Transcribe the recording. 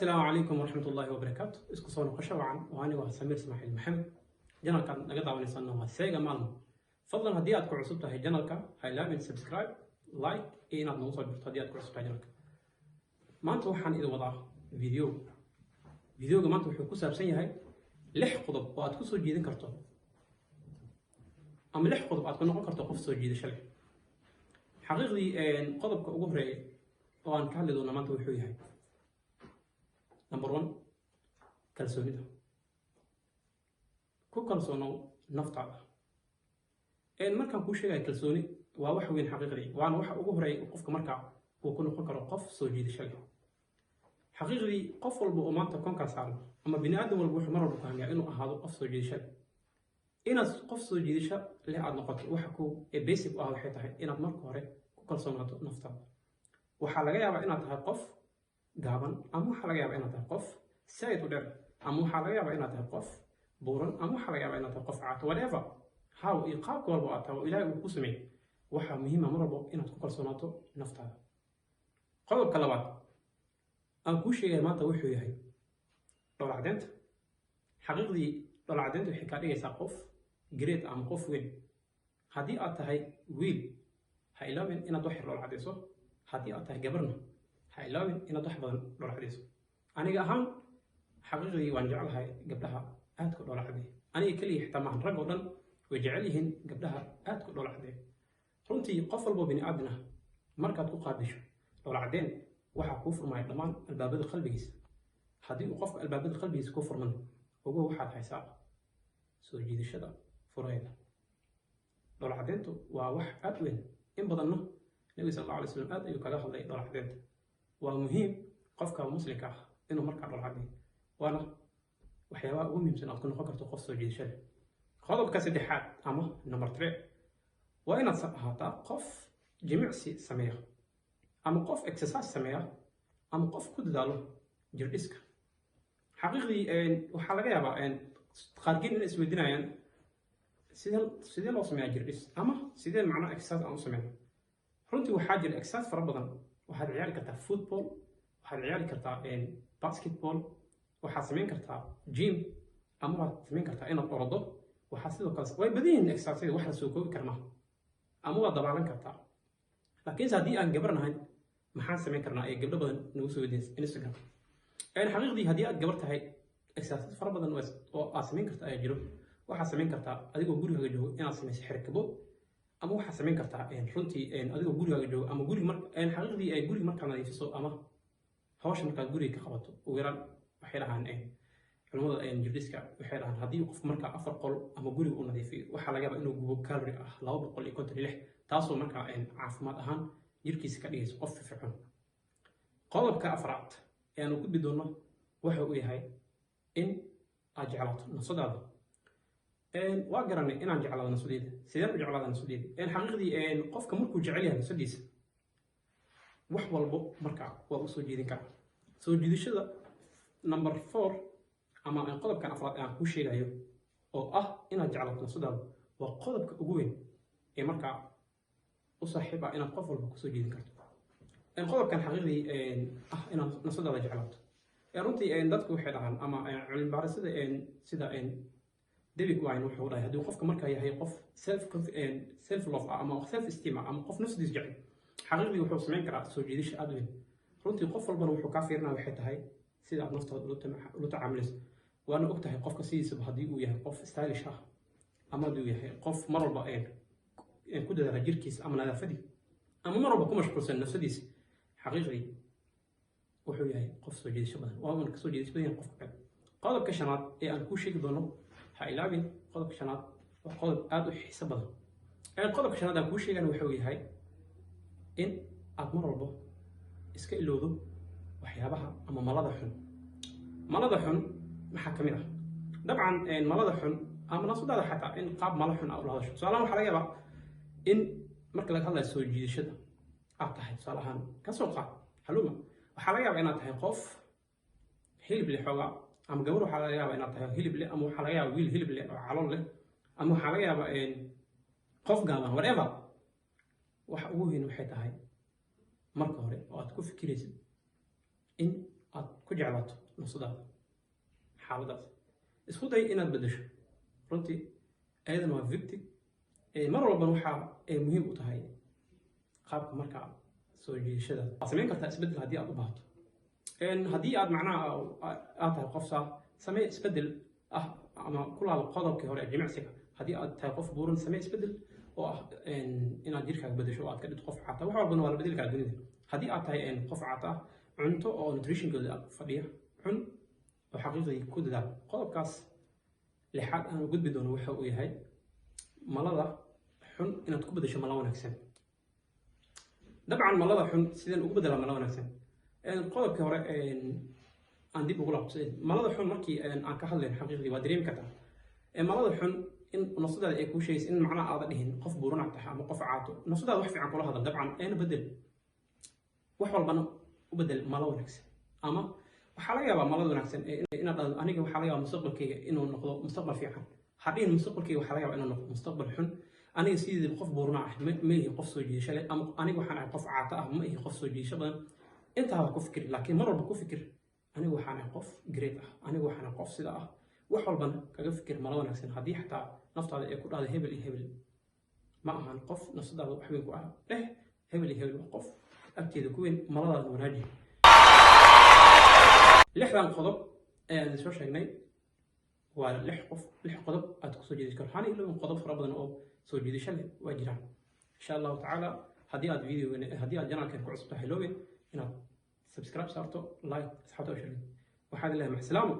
Asalaamu calaykum waraxmat ullaahi wabarakaatu. Isku soo noqosho wacan oo anigu ah Samiir Ismaaciil Maxamed. Channelkaad naga daawanaysaana waa Seega Maalmo. Fadlan, haddii aad ku cusub tahay channelka, ha ilaabin subscribe, like iyo inaad nagu soo birto haddii aad ku cusub tahay channelka. Maanta waxaan idin wadaa video. Videoga maanta wuxuu ku saabsan yahay lix qodob oo aad ku soo jiidan karto ama lix qodob aad ku noqon karto qof soo jiidasho leh. Xaqiiqdii, qodobka ugu horeeya oo aan ka hadli doono maanta wuxuu yahay number one: kalsoonida. Ku kalsoonow naftaada. Markaan kuu sheegaya kalsooni, waa wax weyn xaqiiqdii, waana waxa ugu horeeya qofka markaa uu ku noqon karo qof soo jiidasho leh. Xaqiiqdii, qof walba oo maanta koonkaa saaran ama bini aadam walba wuxuu mar walba ku hamiyaa inuu ahaado qof soo jiidasho leh. Inaad qof soo jiidasho leh aad noqoto, waxa ku ee basic u ah waxay tahay inaad marka hore ku kalsoonaato naftaada. Waxaa laga yaabaa inaad tahay qof gaaban, ama waxaa laga yaabaa inaad tahay qof saaid u dheer, ama waxaa laga yaabaa inaad tahay qof buuran, ama waxaa laga yaabaa inaad tahay qof caato, whatever how iyo qaabka walba aad tahay oo Ilaahay uu ku sameeyey. Waxaa muhiima mar walba inaad ku kalsoonaato naftaada. Qodobka labaad aan kuu sheegaya maanta wuxuu yahay dhoola caddeynta. Xaqiiqdii, dhoola caddeynta waxay kaa dhigaysaa qof great ama qof weyn. Haddii aad tahay wiil, ha ilaawin inaad wax yar dhoola caddeyso. Haddii aad tahay gabarna, ha ilaawin inaad wax badan dhoola caddeyso. Aniga ahaan, xaqiiqdii, waan jeclahay gabdhaha aadka dhoola caddeey. Aniga keliya xitaa maahan, rag oo dhan way jecel yihiin gabdhaha aadka dhoola caddeey. Runtii, qof walbo bini aadan ah markaad ku qaabisho dhoola caddeen, waxaa kuu furmaya dhammaan albaabada qalbigiisa. Haddii uu qofka albaabada qalbigiisa kuu furman, ogow waxaad haysaa soo jiidashada furaheeda. Dhoola caddeyntu waa wax aad u weyn. In badanna Nabiga sal alla alay slam aad ayuu kaga hadlay dhoola caddeynta. Waa muhiim qofka muslimka ah inuu markaa dhoola caddeeyo, waana waxyaabaha ugu muhiimsan aad ku noqon karto qof soo jiidasho leh. Qodobka saddexaad ama number three waa inaad ahaataa qof jimicsi sameeya ama qof exercise sameeya ama qof ku dadaalo jirdhiska. Xaqiiqdii, waxaa laga yaabaa qaarkiin inay isweydiinayaan sidee loo sameeyaa jirdhis ama sidee macnaha exercise aan u sameyno. Runtii, waxaa jira exercise fara badan. Waxaad ciyaari kartaa football, waxaad ciyaari kartaa basketball, waxaad samayn kartaa gym, ama waxaad samayn kartaa inaad orodo. Waxaa sidoo kale way badan yihiin exercise, wax la soo koobi kara maaha, ama waad dabaalan kartaa. Laakiinse haddii aan gabar nahay, maxaan samayn karnaa ee gabdho badan nagu soo weydiin Instagram? Xaqiiqdii, haddii aad gabar tahay, exercise fara badan oo aad samayn karta ayaa jiro. Waxaad samayn kartaa adigoo gurigaaga joogo inaad samayso xirkabo, ama waxaad samayn kartaa runtii adigoo gurigaaga joogo ama guriga mar xaqiiqdii ay guriga markaad nadiifiso ama hawsha markaad guriga ka qabato. Ugu yaraan, waxay dhahaan culimada jirdhiska, waxay dhahaan haddii qofku markaa afar qol ama guriga uu nadiifiyo, waxaa laga yaabaa inuu gubo calorie ah 256, taasoo markaa caafimaad ahaan jirkiisa ka dhigayso qof firfircoon. Qodobka afraad ee aanu gudbi doono waxa uu yahay in aad jeclaato nafsadaada. Waa garanay inaan jeclaado nafsadeyda. Sideen u jeclaada nafsadeyda? Xaqiiqdii, qofka markuu jecel yahay nafsadiisa, wax walbo markaa waa u soo jiidin karaa. Soo jiidashada number four ama qodobkan afraad ee aan kuu sheegayo oo ah inaad jeclaato nafsadaada waa qodobka ugu weyn ee markaa u saaxiib ah inaad qof walba kusoo jiidin karto. Qodobkan xaqiiqdii ah inaad nafsadaada jeclaato, runtii dadku waxay dhahaan ama cilmi baarisada sida David Wine wuxuu dhahay, haddii qofka markaa yahay qof self love ah ama self esteem ah ama qof nafsadiis jecel, xaqiiqdii wuxuu samayn karaa soo jiidasho aad u weyn. Runtii, qof walbana wuxuu kaa fiirinaya waxay tahay sida aad naftaada ula tacaamulayso. Waana og tahay, qofka sidiisaba haddii uu yahay qof stylish ah ama haddii uu yahay qof mar walba ku dadaala jirkiisa ama nadaafadii ama mar walba ku mashquulsan nafsadiisa, xaqiiqdii wuxuu yahay qof soo jiidasho badan, waa uuna kasoo jiidasho badan yahay qofka kale. Qodobka shanaad ee aan kuu sheegi doono, ha ilaabin, qodobka shanaad waa qodob aada u xiiso badan. Qodobka shanaad aan kuu sheegana wuxuu yahay in aad mar walbo iska ilowdo waxyaabaha ama malada xun. Malada xun maxaa ka mid ah? Dabcan, malada xun ama nafsadaada xataa in qaab malo xun aad ula hadasho. Tusaalahan, waxaa laga yaabaa in marka laga hadlayo soo jiidashada aad tahay, tusaale ahaan, ka soo qaad haluma, waxaa laga yaabaa inaad tahay qof hilib leh xoogaa, ama gabar waxaa laga yaabaa inaad tahay hilib leh, ama waxaa laga yaabaa wiil hilib leh oo calool leh, ama waxaa laga yaabaa qof gaaban, whatever. Waxa ugu weyn waxay tahay marka hore oo aad ku fikiraysid in Aad ku jeclaato nafsadaada. Xaaladaas isku day inaad beddesho. Runtii ayadana waa victig. Mar walbana waxa ay muhiim u tahay qaabka markaa soo jiidashada. Waad samayn kartaa isbeddel haddii aad u baahato. Haddii aad macnaha aad tahay qof saa, samee isbeddel ah ama ku laabo qodobkii hore ee jimicsiga. Haddii aad tahay qof buuran, samee isbeddel oo ah inaad jirkaaga beddesho oo aad ka dhigto qof caata. Wax walbana waa la bedeli karaa dunida. Haddii aad tahay qof caata ah, cunto oo nutritionkooda fadhiya cun oo xaqiiqdii ku dadaal. Qodobkaas lixaad aan gudbi doono waxa uu yahay malada xun inaad ku beddesho mala wanaagsan. Dabcan malada xun sideen ugu beddelaa mala wanaagsan? Qodobkii hore aan dib ugu laabto. Malada xun markii aan ka hadlayn, xaqiiqdii waa dareemi kartaa malada xun in nafsadaada ay kuu sheegaysa in macnaha aada dhihin qof buuran aad tahay ama qof caato. Nafsadaada wax fiican kula hadal dabcan, eena bedel. Wax walbana u bedel malo wanaagsan. Ama waxaa laga yaabaa malada wanaagsan inaad dhahdo: "Aniga waxaa laga yaabaa mustaqbalkayga inuu noqdo mustaqbal fiican." Ha dhihin "Mustaqbalkayga waxaa laga yaabaa inuu noqdo mustaqbal xun. Aniga sideedaba qof buurna ah, ma ihi qof soo jiidasho leh," ama "Aniga waxaan ahay qof caata ah, ma ihi qof soo jiidasho badan." Intaa ha ku fikir, laakiin mar walba ku fikir: "Aniga waxaan ahay qof great ah, aniga waxaan ahay qof sida ah." Wax walbana kaga fikir malo wanaagsan. Haddii xataa naftaada ay ku dhahdo "Hebel iyo hebel ma ahan qof nafsadaada wax weyn ku ah," dheh: "Hebel iyo hebel waa qof agteeda ku weyn." Maladaada wanaaji. Lixdan qodob ee aan soo sheegnay waa lix qof, lix qodob aad kusoo jiidasho karo. Hana ilowin, qodob fara badan oo soo jiidasho leh waa jiraan, insha Allahu tacaala. Haddii aad video, haddii aad channelkan ku cusub tahay, iloobin inaad subscribe saarto, like, asxaabta u sheegin. Waxaad leeyahay maxsalaamu.